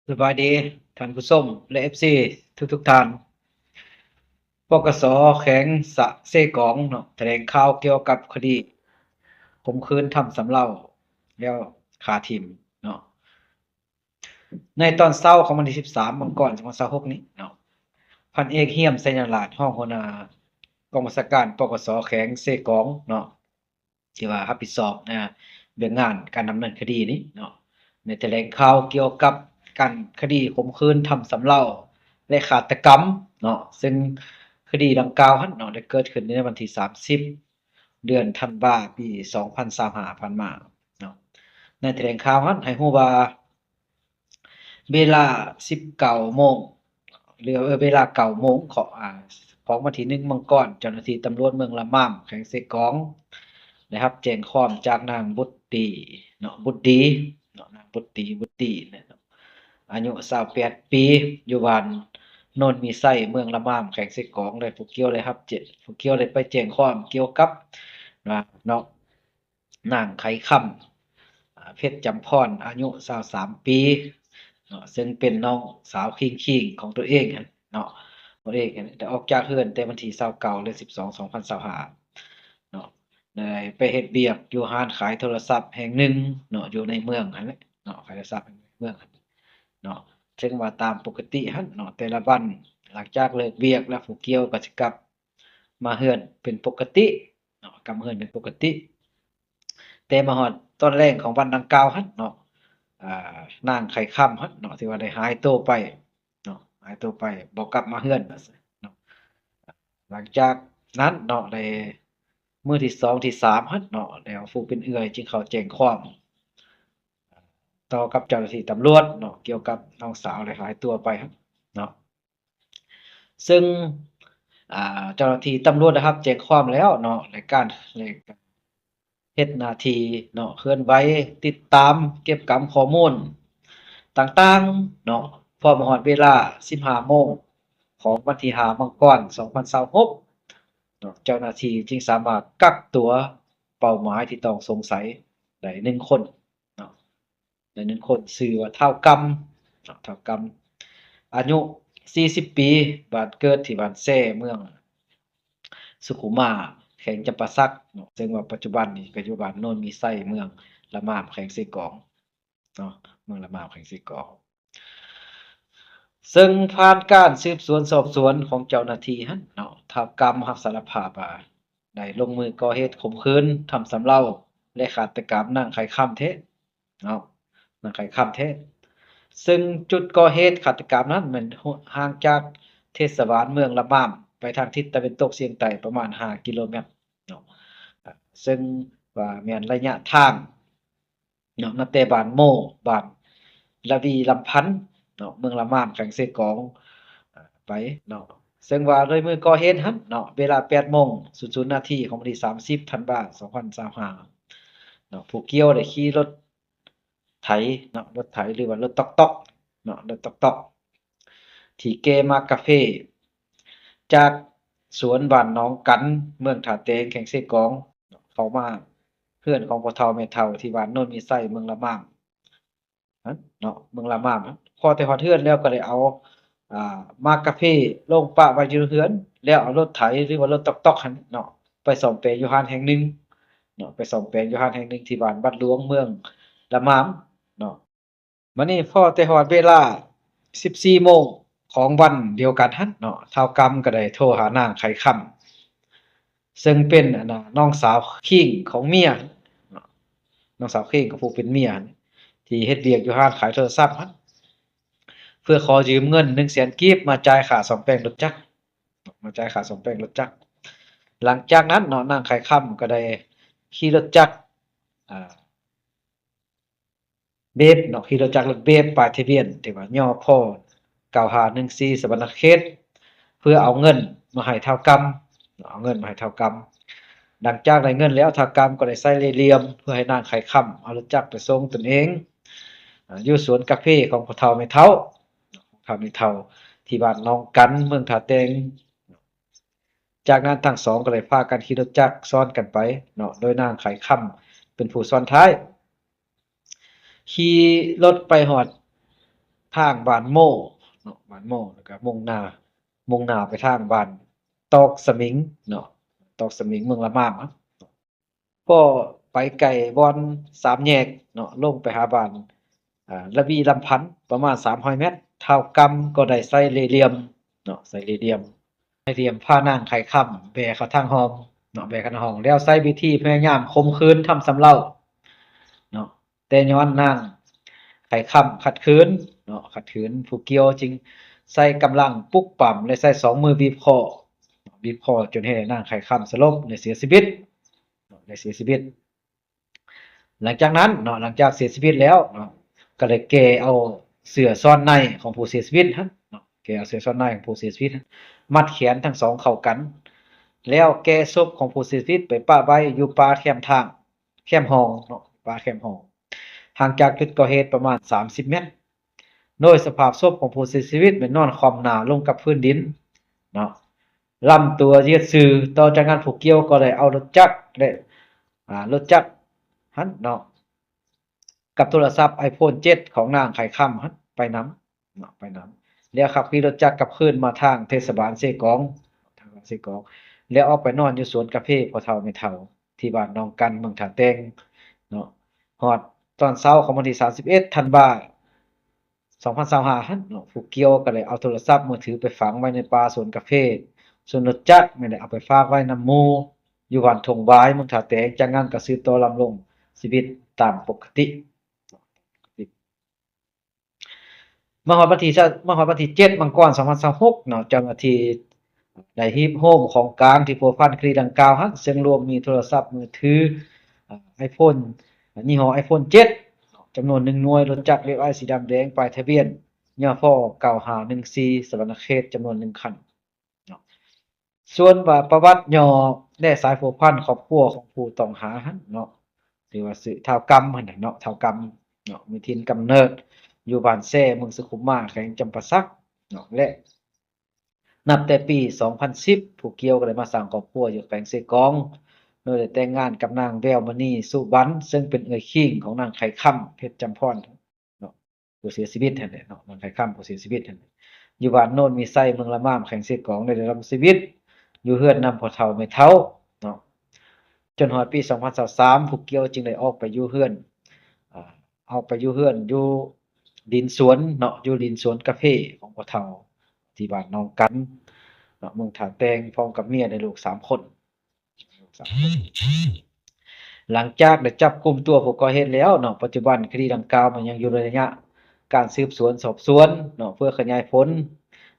ສະບາຍດີທ່ານຜູ້ຊົມ ແລະ ເອັຟຊີ ທຸກໆທ່ານ. ປກສ ແຂວງສະເຊກອງເນາະ ຖະແຫຼງຂ່າວກ່ຽວກັບຄະດີຂົ່ມຂືນທຳສຳເລົາ ແລ້ວຂ້າຖິ້ມເນາະ. ໃນຕອນເຊົ້າຂອງວັນທີສິບສາມ ມັງກອນ ສອງພັນຊາວຫົກນີ້ເນາະ, ພັນເອກ ຮຽມ ໄຊຍະລາດ ຮອງຫົວໜ້າກອງບັນຊາການ ປກສ ແຂວງເຊກອງເນາະ ທີ່ວ່າຮັບຜິດຊອບໃນວຽກງານການດຳເນີນຄະດີນີ້ເນາະ ໄດ້ຖະແຫຼງຂ່າວກ່ຽວກັບການຄະດີຂົ່ມຂືນທຳສຳເລົາ ແລະ ຄາດຕະກຳເນາະ, ເຊິ່ງຄະດີດັ່ງກ່າວຫັ້ນເນາະ ໄດ້ເກີດຂຶ້ນໃນວັນທີສາມສິບ ເດືອນທັນວາ ປີສອງພັນຊາວຫ້າ ຜ່ານມາເນາະ. ໃນຖະແຫຼງຂ່າວຫັ້ນໃຫ້ຮູ້ວ່າ ເວລາສິບເກົ້າໂມງ ຫຼື ເອີ ເວລາເກົ້າໂມງຂອງ ອາ ຂອງວັນທີໜຶ່ງ ມັງກອນ ເຈົ້າໜ້າທີ່ຕຳຫຼວດເມືອງລະມາມ ແຂວງເຊກອງ ໄດ້ຮັບແຈ້ງຄວາມຈາກນາງບຸດຕີເນາະ ບຸດດີເນາະ ນາງບຸດຕີ ບຸດຕີເນາະ ອາຍຸຊາວແປດປີ ຢູ່ບ້ານໂນນມີໄຊ ເມືອງລະມາມ ແຂວງເຊກອງ ແລະ ຜູ້ກ່ຽວໄດ້ຮັບແຈ້ງ ຜູ້ກ່ຽວໄດ້ໄປແຈ້ງຄວາມກ່ຽວກັບ ນາ ເນາະ ນາງໄຂຄຳ ອາ ເພັດຈຳພອນ ອາຍຸຊາວສາມປີເນາະ ເຊິ່ງເປັນນ້ອງສາວຄີງໆຂອງຕົວເອງຫັ້ນເນາະ. ຕົວເອງຫັ້ນໄດ້ອອກຈາກເຮືອນແຕ່ວັນທີຊາວເກົ້າ ເດືອນສິບສອງ ສອງພັນຊາວຫ້າເນາະ, ໄດ້ໄປເຮັດວຽກຢູ່ຮ້ານຂາຍໂທລະສັບແຫ່ງໜຶ່ງເນາະ ຢູ່ໃນເມືອງຫັ້ນແຫຼະເນາະ, ຂາຍໂທລະສັບໃນເມືອງຫັ້ນເນາະ. ເຊິ່ງວ່າຕາມປົກກະຕິຫັ້ນເນາະ ແຕ່ລະວັນຫຼັງຈາກເລີກວຽກແລ້ວ ຜູ້ກ່ຽວກໍຊິກັບ ມາເຮືອນເປັນປົກກະຕິເນາະ, ກັບມາເຮືອນເປັນປົກກະຕິ. ແຕ່ມາຮອດຕອນແລງຂອງວັນດັ່ງກ່າວຫັ້ນເນາະ ອາ ນາງໄຂຄຳຫັ້ນເນາະ ທີ່ວ່າໄດ້ຫາຍໂຕໄປເນາະ ຫາຍໂຕໄປ ບໍ່ກັບມາເຮືອນເນາະ. ຫຼັງຈາກນັ້ນເນາະ ໄດ້ມື້ທີສອງ ທີສາມຫັ້ນເນາະ ແລ້ວຜູ້ເປັນເອື້ອຍຈຶ່ງເຂົ້າແຈ້ງຄວາມຕໍ່ກັບເຈົ້າໜ້າທີ່ຕຳຫຼວດເນາະ ກ່ຽວກັບນ້ອງສາວໄດ້ຫາຍຕົວໄປຫັ້ນເນາະ. ເຊິ່ງ ອາ ເຈົ້າໜ້າທີ່ຕຳຫຼວດໄດ້ຮັບແຈ້ງຄວາມແລ້ວເນາະ ໃນການ ໃນການເຮັດໜ້າທີ່ເນາະ ເຄື່ອນໄຫວ ຕິດຕາມ ເກັບກຳຂໍ້ມູນຕ່າງໆເນາະ. ພໍມາຮອດເວລາສິບຫ້າໂມງຂອງວັນທີຫ້າ ມັງກອນ ສອງພັນຊາວຫົກເນາະ ເຈົ້າໜ້າທີ່ຈຶ່ງສາມາດກັກຕົວເປົ້າໝາຍທີ່ຕ້ອງສົງໄສໄດ້ໜຶ່ງຄົນເນາະ. ໃນໜຶ່ງຄົນຊື່ວ່າທ້າວກຳເນາະ ທ້າວກຳ ອາຍຸສີ່ສິບປີ ບ້ານເກີດທີ່ບ້ານແຊ ເມືອງສຸຂຸມາ ແຂວງຈຳປາສັກເນາະ ເຊິ່ງວ່າປັດຈຸບັນນີ້ກໍຢູ່ບ້ານໂນນມີໄຊ ເມືອງລະມາມ ແຂວງເຊກອງເນາະ ເມືອງລະມາມ ແຂວງເຊກອງ. ເຊິ່ງຜ່ານການສືບສວນສອບສວນຂອງເຈົ້າໜ້າທີ່ຫັ້ນເນາະ ທ້າວກຳຮັບສາລະພາບວ່າໄດ້ລົງມືກໍ່ເຫດຂົ່ມຂືນທຳສຳເລົາ ແລະ ຄາດຕະກຳນາງໄຂຄຳແທ້ ເນາະ ນາງໄຂຄຳແທ້. ເຊິ່ງຈຸດກໍ່ເຫດຄາດຕະກຳນັ້ນແມ່ນຫ່າງຈາກເທດສະບານເມືອງລະມາມໄປທາງທິດຕາເວັນຕົກສຽງໃຕ້ປະມານຫ້າກິໂລແມັດເນາະ ເຊິ່ງວ່າແມ່ນໄລຍະທາງເນາະ ນັບແຕ່ບ້ານໂມ ບ້ານລະວີລຳພັນເນາະ ເມືອງລະມາມ ແຂວງເຊກອງ ໄປເນາະ. ເຊິ່ງວ່າໂດຍມື້ກໍ່ເຫດຫັ້ນເນາະ ເວລາແປດໂມງສູນນາທີຂອງວັນທີສາມສິບ ທັນວາ ສອງພັນຊາວຫ້າເນາະ ຜູ້ກ່ຽວໄດ້ຂີ່ລົດ ໄຖເນາະ ລົດໄຖ ຫຼືວ່າລົດຕອກໆເນາະ ລົດຕອກໆ ທີ່ແກ່ໝາກກາເຟ ຈາກສວນບ້ານໜອງກັນ ເມືອງທ່າແຕງ ແຂວງເຊກອງ ເຂົ້າມາເຮືອນຂອງພໍ່ເຖົ້າແມ່ເຖົ້າທີ່ບ້ານໂນນມີໄຊ ເມືອງລະມາມຫັ້ນເນາະ ເມືອງລະມາມ. ພໍແຕ່ຮອດເຮືອນແລ້ວກໍໄດ້ເອົາ ອາ ໝາກກາເຟລົງປະໄວ້ຢູ່ເຮືອນ ແລ້ວເອົາລົດໄຖ ຫຼືວ່າລົດຕອກໆຫັ້ນເນາະ ໄປສ້ອມແປງຢູ່ຮ້ານແຫ່ງໜຶ່ງເນາະ ໄປສ້ອມແປງຢູ່ຮ້ານແຫ່ງໜຶ່ງທີ່ບ້ານວັດຫຼວງ ເມືອງລະມາມເນາະ. ບາດນີ້ພໍແຕ່ຮອດເວລາສິບສີ່ໂມງຂອງວັນດຽວກັນຫັ້ນເນາະ ທ້າວກຳກໍໄດ້ໂທຫານາງໄຂຄຳ ເຊິ່ງເປັນ ອັນນ່າ ນ້ອງສາວຄີງຂອງເມຍເນາະ ນ້ອງສາວຄີງຂອງຜູ້ເປັນເມຍ ທີ່ເຮັດວຽກຢູ່ຮ້ານຂາຍໂທລະສັບຫັ້ນ ເພື່ອຂໍຢືມເງິນໜຶ່ງແສນກີບມາຈ່າຍຄ່າສ້ອມແປງລົດຈັກ ມາຈ່າຍຄ່າສ້ອມແປງລົດຈັກ. ຫຼັງຈາກນັ້ນເນາະ ນາງໄຂຄຳກໍໄດ້ຂີ່ລົດຈັກ ອາ ເບບເນາະ ຂີ່ລົດຈັກລົດເບບ ປ້າຍທະບຽນທີ່ວ່າ ຍພ ເກົ້າຫ້າໜຶ່ງສີ່ ສະຫວັນນະເຂດ ເພື່ອເອົາເງິນມາໃຫ້ທ້າວກຳເນາະ ເອົາເງິນມາໃຫ້ທ້າວກຳ. ຫຼັງຈາກໄດ້ເງິນແລ້ວ ທ້າວກຳກໍໄດ້ໃຊ້ເລ່ຫຼ່ຽມ ເພື່ອໃຫ້ນາງໄຂຄຳເອົາລົດຈັກໄປສົ່ງຕົນເອງ ອາ ຢູ່ສວນກາເຟຂອງພໍ່ເຖົ້າແມ່ເຖົ້າ ພໍ່ເຖົ້າແມ່ເຖົ້າ ທີ່ບ້ານໜອງກັນ ເມືອງທ່າແຕງ. ຈາກນັ້ນທັງສອງກໍໄດ້ພາກັນຂີ່ລົດຈັກຊ້ອນກັນໄປເນາະ ໂດຍນາງໄຂຄຳເປັນຜູ້ຊ້ອນທ້າຍ. ຂີ່ລົດໄປຮອດ ທາງບ້ານໂມເນາະ ບ້ານໂມ ແລ້ວກໍມຸ່ງໜ້າ ມຸ່ງໜ້າໄປທາງບ້ານຕອກສະໝິງເນາະ ຕອກສະໝິງ ເມືອງລະມາມ ກໍໄປໄກບ່ອນສາມແຍກເນາະ ລົງໄປຫາບ້ານ ອາ ລະວີລຳພັນ ປະມານສາມຮ້ອຍແມັດ. ທ້າວກຳກໍໄດ້ໃສ່ເລ່ຫຼ່ຽມເນາະ ໃສ່ເລ່ຫຼ່ຽມ ເລ່ຫຼ່ຽມພານາງໄຂ່ຄຳແບເຂົ້າທາງຫ້ອງເນາະ ແບເຂົ້າທາງຫ້ອງ ແລ້ວໃຊ້ວິທີພະຍາຍາມຂົ່ມຂືນທຳສຳເລົາເນາະ ແຕ່ຍ້ອນນາງໄຂ່ຄຳຂັດຂືນເນາະ ຂັດຂືນ ຜູ້ກ່ຽວຈຶ່ງໃຊ້ກຳລັງປຸກປ້ຳ ແລະ ໃຊ້ສອງມືບີບຄໍ ບີບຄໍຈົນເຮັດໃຫ້ນາງໄຂ່ຄຳສະຫຼົບ ແລະ ເສຍຊີວິດ ແລະ ເສຍຊີວິດ. ຫຼັງຈາກນັ້ນເນາະ ຫຼັງຈາກເສຍຊີວິດແລ້ວເນາະ ກໍໄດ້ແກ່ເອົາເສື້ອຊ້ອນໃນຂອງຜູ້ເສຍຊີວິດຫັ້ນເນາະ ແກ່ເອົາເສື້ອຊ້ອນໃນຂອງຜູ້ເສຍຊີວິດ ມັດແຂນທັງສອງເຂົ້າກັນ ແລ້ວແກ່ສົບຂອງຜູ້ເສຍຊີວິດໄປປະໄວ້ຢູ່ປ່າແຄມທາງ ແຄມຫ້ອງເນາະ ປ່າແຄມຫ້ອງ ຫ່າງຈາກຈຸດກໍ່ເຫດປະມານສາມສິບແມັດ. ໂດຍສະພາບສົບຂອງຜູ້ເສຍຊີວິດແມ່ນນອນຄວ່ຳໜ້າລົງກັບພື້ນດິນເນາະ ລຳຕົວຍືດຊື່. ຕໍ່ຈາກນັ້ນຜູ້ກ່ຽວກໍໄດ້ເອົາລົດຈັກ ແລະ ອາ ລົດຈັກຫັ້ນເນາະ ກັບໂທລະສັບໄອໂຟນເຈັດຂອງນາງໄຂ່ຄຳຫັ້ນໄປນຳເນາະ ໄປນຳ ແລ້ວຂັບຂີ່ລົດຈັກກັບຄືນມາທາງເທດສະບານເຊກອງ ທາງເຊກອງ ແລ້ວອອກໄປນອນຢູ່ສວນກາເຟພໍ່ເຖົ້າແມ່ເຖົ້າ ທີ່ບ້ານໜອງກັນ ເມືອງທ່າແຕງເນາະ. ຮອດຕອນເຊົ້າຂອງວັນທີສາມສິບເອັດ ທັນວາ ສອງພັນຊາວຫ້າຫັ້ນເນາະ ຜູ້ກ່ຽວກໍໄດ້ເອົາໂທລະສັບມືຖືໄປຝັງໄວ້ໃນປ່າສວນກາເຟ ສ່ວນລົດຈັກແມ່ນໄດ້ເອົາໄປຝາກໄວ້ນຳໝູ່ຢູ່ບ້ານທົ່ງຫວາຍ ເມືອງທ່າແຕງ. ຈາກນັ້ນກໍສືບຕໍ່ດຳລົງຊີວິດຕາມປົກກະຕິ. ມາຮອດວັນທີ ມາຮອດວັນທີເຈັດ ມັງກອນ ສອງພັນຊາວຫົກເນາະ ເຈົ້າໜ້າທີ່ໄດ້ຮີບໂຮມຂອງກາງທີ່ພົວພັນຄະດີດັ່ງກ່າວຫັ້ນ ເຊິ່ງລວມມີໂທລະສັບມືຖື ອາ ໄອໂຟນ ຍີ່ຫໍ້ໄອໂຟນເຈັດ ຈຳນວນໜຶ່ງໜ່ວຍ, ລົດຈັກເວບໄອສີດຳແດງ ປ້າຍທະບຽນ ຍພ ເກົ້າຫ້າໜຶ່ງສີ່ ສະຫວັນນະເຂດ ຈຳນວນໜຶ່ງຄັນເນາະ. ສ່ວນວ່າປະຫວັດຫຍໍ້ ແລະ ສາຍພົວພັນຄອບຄົວຂອງຜູ້ຕ້ອງຫາຫັ້ນເນາະ ຫຼືວ່າຊື່ທ້າວກຳຫັ້ນນະເນາະ ທ້າວກຳເນາະ ມີຖິ່ນກຳເນີດຢູ່ບ້ານແຊ ເມືອງສຸຂຸມມາ ແຂວງຈຳປາສັກເນາະ ແລະ ນັບແຕ່ປີສອງພັນສິບ ຜູ້ກ່ຽວກໍໄດ້ມາສ້າງຄອບຄົວຢູ່ແຂວງເຊກອງ ໂດຍໄດ້ແຕ່ງງານກັບນາງ ແວວມະນີ ສຸບັນ ເຊິ່ງເປັນເອື້ອຍຄີງຂອງນາງໄຂ່ຄຳ ເພັດຈຳພອນເນາະ ຜູ້ເສຍຊີວິດຫັ້ນແຫຼະເນາະ ນາງໄຂ່ຄຳ ຜູ້ເສຍຊີວິດຫັ້ນ ຢູ່ບ້ານໂນນມີໄຊ ເມືອງລະມາມ ແຂວງເຊກອງ ໄດ້ດຳລົງຊີວິດຢູ່ເຮືອນນຳພໍ່ເຖົ້າແມ່ເຖົ້າເນາະ ຈົນຮອດປີສອງພັນຊາວສາມ ຜູ້ກ່ຽວຈຶ່ງໄດ້ອອກໄປຢູ່ເຮືອນ ອາ ອອກໄປຢູ່ເຮືອນຢູ່ດິນສວນເນາະ ຢູ່ດິນສວນກາເຟຂອງພໍ່ເຖົ້າ ທີ່ບ້ານໜອງກັນເນາະ ເມືອງທ່າແຕງ ພ້ອມກັບເມຍ ແລະ ລູກສາມຄົນ. ຫຼັງຈາກໄດ້ຈັບກຸມຕົວຜູ້ກໍ່ເຫດແລ້ວເນາະ ປັດຈຸບັນຄະດີດັ່ງກ່າວມັນຍັງຢູ່ໃນໄລຍະການສືບສວນສອບສວນເນາະ ເພື່ອຂະຫຍາຍຜົນ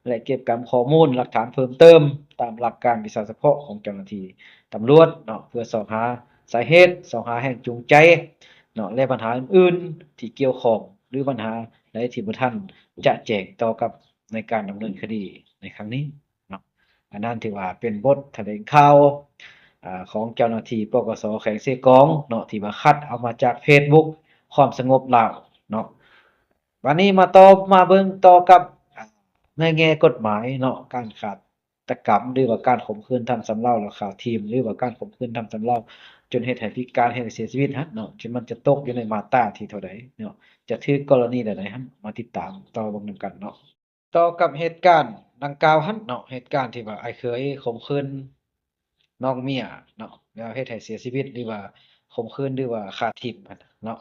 ແລະ ເກັບກຳຂໍ້ມູນຫຼັກຖານເພີ່ມເຕີມ ຕາມຫຼັກການວິຊາສະເພາະຂອງເຈົ້າໜ້າທີ່ຕຳຫຼວດເນາະ ເພື່ອຊອກຫາສາເຫດ, ຊອກຫາແຮງຈູງໃຈເນາະ ແລະ ບັນຫາອື່ນໆທີ່ກ່ຽວຂ້ອງ ຫຼື ບັນຫາໃດທີ່ບໍ່ທັນຈະແຈ້ງຕໍ່ກັບໃນການດຳເນີນຄະດີໃນຄັ້ງນີ້ເນາະ. ອັນນັ້ນຖືວ່າເປັນບົດຖະແຫຼງຂ່າວ ອາ ຂອງເຈົ້າໜ້າທີ່ ປກສ ແຂວງເຊກອງເນາະ ທີ່ວ່າຄັດເອົາມາຈາກເຟສບຸກຄວາມສະຫງົບລາວເນາະ. ບາດນີ້ມາຕໍ່ ມາເບິ່ງຕໍ່ກັບ ອາ ໃນແງ່ກົດໝາຍເນາະ ການຄາດຕະກຳ ຫຼືວ່າການຂົ່ມຂືນທຳຊຳເລົາ ແລະ ຂ້າຖິ້ມ ຫຼືວ່າການຂົ່ມຂືນທຳຊຳເລົາ ຈົນເຮັດໃຫ້ພິການ ເຮັດໃຫ້ເສຍຊີວິດຫັ້ນເນາະ ມັນຈະຕົກຢູ່ໃນມາດຕາທີ່ເທົ່າໃດເນາະ ຈະຖືກກໍລະນີແນວໃດຫັ້ນ ມາຕິດຕາມຕໍ່ເບິ່ງນຳກັນເນາະ. ຕໍ່ກັບເຫດການດັ່ງກ່າວຫັ້ນເນາະ ເຫດການທີ່ວ່າອ້າຍເຂີຍຂົ່ມຂືນນ້ອງເມຍເນາະ ແລ້ວເຮັດໃຫ້ເສຍຊີວິດ ຫຼືວ່າຂົ່ມຂືນ ຫຼືວ່າຂ້າຖິ້ມຫັ້ນເນາະ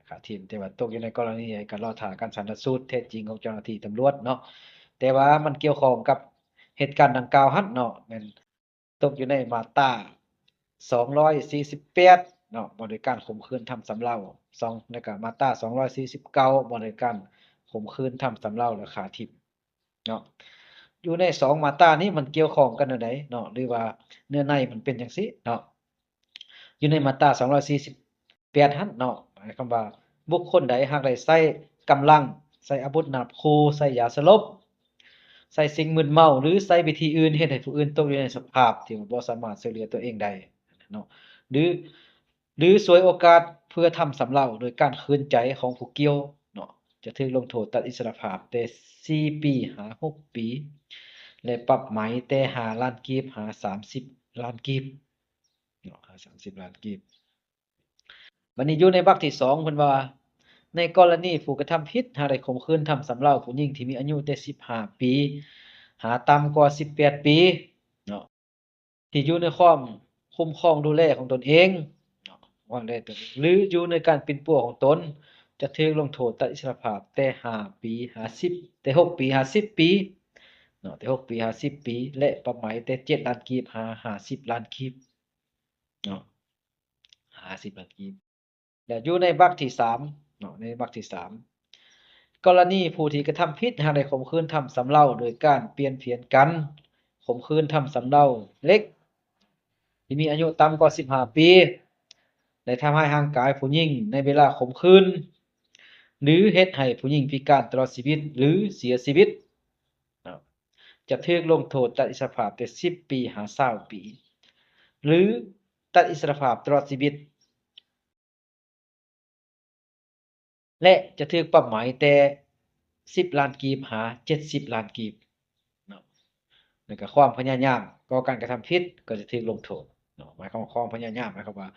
ຂ້າຖິ້ມ ແຕ່ວ່າຕົກຢູ່ໃນກໍລະນີໃດກໍລໍຖ້າການຊັນນະສູດແທ້ຈິງຂອງເຈົ້າໜ້າທີ່ຕຳຫຼວດເນາະ ແຕ່ວ່າມັນກ່ຽວຂ້ອງກັບເຫດການດັ່ງກ່າວຫັ້ນເນາະ ແມ່ນ ຕົກຢູ່ໃນມາດຕາສອງຮ້ອຍສີ່ສິບແປດເນາະ ວ່າດ້ວຍການຂົ່ມຂືນທຳຊຳເລົາ ສອງ ແລ້ວກະມາດຕາສອງຮ້ອຍສີ່ສິບເກົ້າ ວ່າດ້ວຍການຂົ່ມຂືນທຳຊຳເລົາ ແລະ ຂ້າຖິ້ມເນາະ. ຢູ່ໃນສອງມາດຕານີ້ມັນກ່ຽວຂ້ອງກັນແນວໃດເນາະ ຫຼືວ່າເນື້ອໃນມັນເປັນຈັ່ງຊີ້ເນາະ. ຢູ່ໃນມາດຕາສອງຮ້ອຍສີ່ສິບແປດຫັ້ນເນາະ ໝາຍຄວາມວ່າ ບຸກຄົນໃດຫາກໄດ້ໃຊ້ກຳລັງ, ໃຊ້ອາວຸດໜາບຂູ່, ໃຊ້ຢາສະຫຼົບ, ໃຊ້ສິ່ງມຶນເມົາ ຫຼື ໃຊ້ວິທີອື່ນເຮັດໃຫ້ຜູ້ອື່ນຕົກຢູ່ໃນສະພາບທີ່ວ່າບໍ່ສາມາດຊ່ວຍເຫຼືອຕົວເອງໄດ້ເນາະ ຫຼື ຫຼື ສວຍໂອກາດເພື່ອທຳຊຳເລົາໂດຍການຂືນໃຈຂອງຜູ້ກ່ຽວເນາະ ຈະຖືກລົງໂທດຕັດອິດສະຫຼະພາບແຕ່ສີ່ປີຫາຫົກປີ ແລະ ປັບໃໝແຕ່ຫ້າລ້ານກີບຫາສາມສິບລ້ານກີບເນາະ ຫາສາມສິບລ້ານກີບ. ບັດນີ້ຢູ່ໃນວັກທີສອງ ເພິ່ນວ່າ ໃນກໍລະນີຜູ້ກະທຳຜິດຫາກໄດ້ຂົ່ມຂືນທຳຊຳເລົາຜູ້ຍິງທີ່ມີອາຍຸແຕ່ສິບຫ້າປີ ຫາຕ່ຳກວ່າສິບແປດປີເນາະ ທີ່ຢູ່ໃນຄວາມຄຸ້ມຄອງດູແລຂອງຕົນເອງເນາະ ວ່າແລ້ວ ຫຼືຢູ່ໃນການປິ່ນປົວຂອງຕົນ ຈະຖືກລົງໂທດຕັດອິດສະຫຼະພາບແຕ່ຫ້າປີຫາສິບ ແຕ່ຫົກປີຫາສິບປີເນາະ ແຕ່ຫົກປີຫາສິບປີ ແລະ ປັບໃໝແຕ່ເຈັດລ້ານກີບຫາຫ້າສິບລ້ານກີບເນາະ ຫ້າສິບລ້ານກີບ. ແລະ ຢູ່ໃນວັກທີສາມເນາະ ໃນວັກທີສາມ ກໍລະນີຜູ້ທີ່ກະທຳຜິດຫາກໄດ້ຂົ່ມຂືນທຳຊຳເລົາໂດຍການປ່ຽນຜຽນກັນຂົ່ມຂືນທຳຊຳເລົາເດັກທີ່ມີອາຍຸຕ່ຳກວ່າສິບຫ້າປີ ແລະ ທຳຮ້າຍຮ່າງກາຍຜູ້ຍິງໃນເວລາຂົ່ມຂືນ ຫຼື ເຮັດໃຫ້ຜູ້ຍິງພິການຕະຫຼອດຊີວິດ ຫຼື ເສຍຊີວິດເນາະ ຈະຖືກລົງໂທດຕັດອິດສະຫຼະພາບແຕ່ສິບປີຫາຊາວປີ ຫຼື ຕັດອິດສະຫຼະພາບຕະຫຼອດຊີວິດ ແລະ ຈະຖືກປັບໃໝແຕ່ສິບລ້ານກີບຫາເຈັດສິບລ້ານກີບເນາະ ແລະ ກະຄວາມພະຍາຍາມກໍ່ການກະທຳຜິດກໍຈະຖືກລົງໂທດເນາະ ໝາຍຄວາມວ່າຄວາມພະຍາຍາມ ໝາຍຄວາມວ່າ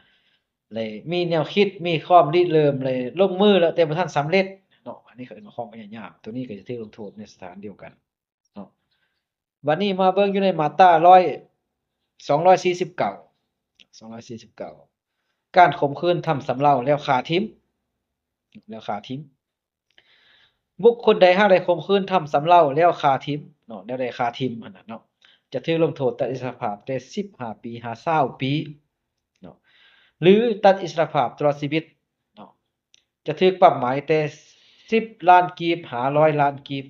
ແລະ ມີແນວຄິດ ມີຄວາມລິເລີ່ມ ແລະ ລົງມືແລ້ວແຕ່ບໍ່ທັນສຳເລັດເນາະ ອັນນີ້ເຂົາເອີ້ນວ່າຄວາມພະຍາຍາມ ໂຕນີ້ກໍຈະຖືກລົງໂທດໃນສະຖານດຽວກັນ ເນາະ ບັດນີ້ມາເບິ່ງຢູ່ໃນມາດຕາຮ້ອຍ ສອງຮ້ອຍສີ່ສິບເກົ້າ ສອງຮ້ອຍສີ່ສິບເກົ້າ ການຂົ່ມຂືນທຳຊຳເລົາແລ້ວຂ້າຖິ້ມ ແລ້ວຂ້າຖິ້ມ ບຸກຄົນໃດຫາກໄດ້ຂົ່ມຂືນທຳຊຳເລົາແລ້ວຂ້າຖິ້ມເນາະ ແລ້ວໄດ້ຂ້າຖິ້ມຫັ້ນນະເນາະ ຈະຖືກລົງໂທດຕັດອິດສະຫຼະພາບແຕ່ສິບຫ້າປີຫາຊາວປີເນາະ ຫຼື ຕັດອິດສະຫຼະພາບຕະຫຼອດຊີວິດເນາະ ຈະຖືກປັບໃໝແຕ່ສິບລ້ານກີບຫາຮ້ອຍລ້ານກີບ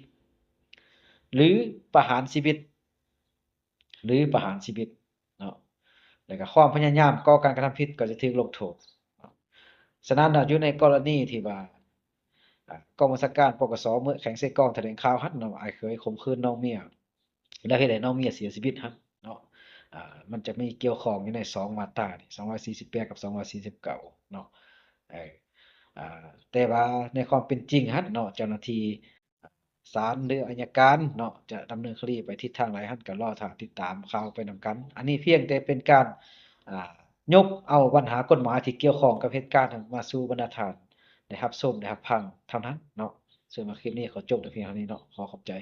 ຫຼື ປະຫານຊີວິດ ຫຼື ປະຫານຊີວິດເນາະ ແລະ ກະຄວາມພະຍາຍາມກໍ່ການກະທຳຜິດກໍຈະຖືກລົງໂທດເນາະ ສະນັ້ນເນາະ ຢູ່ໃນກໍລະນີທີ່ວ່າ ອາ ກອງບັນຊາການ ປກສ ເມືອງແຂວງເຊກອງຖະແຫຼງຂ່າວຫັ້ນເນາະ ອ້າຍເຂີຍຂົ່ມຂືນນ້ອງເມຍ ແລ້ວເຮັດໃຫ້ນ້ອງເມຍເສຍຊີວິດຫັ້ນເນາະ ອາ ມັນຈະມີກ່ຽວຂ້ອງຢູ່ໃນສອງມາດຕານີ້ ສອງຮ້ອຍສີ່ສິບແປດ ກັບ ສອງຮ້ອຍສີ່ສິບເກົ້າເນາະ ເອີ ອາ ແຕ່ວ່າໃນຄວາມເປັນຈິງຫັ້ນເນາະ ເຈົ້າໜ້າທີ່ສານ ຫຼື ໄອຍະການເນາະ ຈະດຳເນີນຄະດີໄປທິດທາງໃດຫັ້ນ ກໍລໍຖ້າຕິດຕາມຂ່າວໄປນຳກັນ ອັນນີ້ພຽງແຕ່ເປັນການ ອາ ຍົກເອົາບັນຫາກົດໝາຍທີ່ກ່ຽວຂ້ອງກັບເຫດການນັ້ນມາສູ່ບັນດາທ່ານໄດ້ຮັບຊົມ ໄດ້ຮັບຟັງເທົ່ານັ້ນເນາະ ເຊິ່ງວ່າຄລິບນີ້ຂໍຈົບແຕ່ພຽງເທົ່ານີ້ເນາະ ຂໍຂອບໃຈ.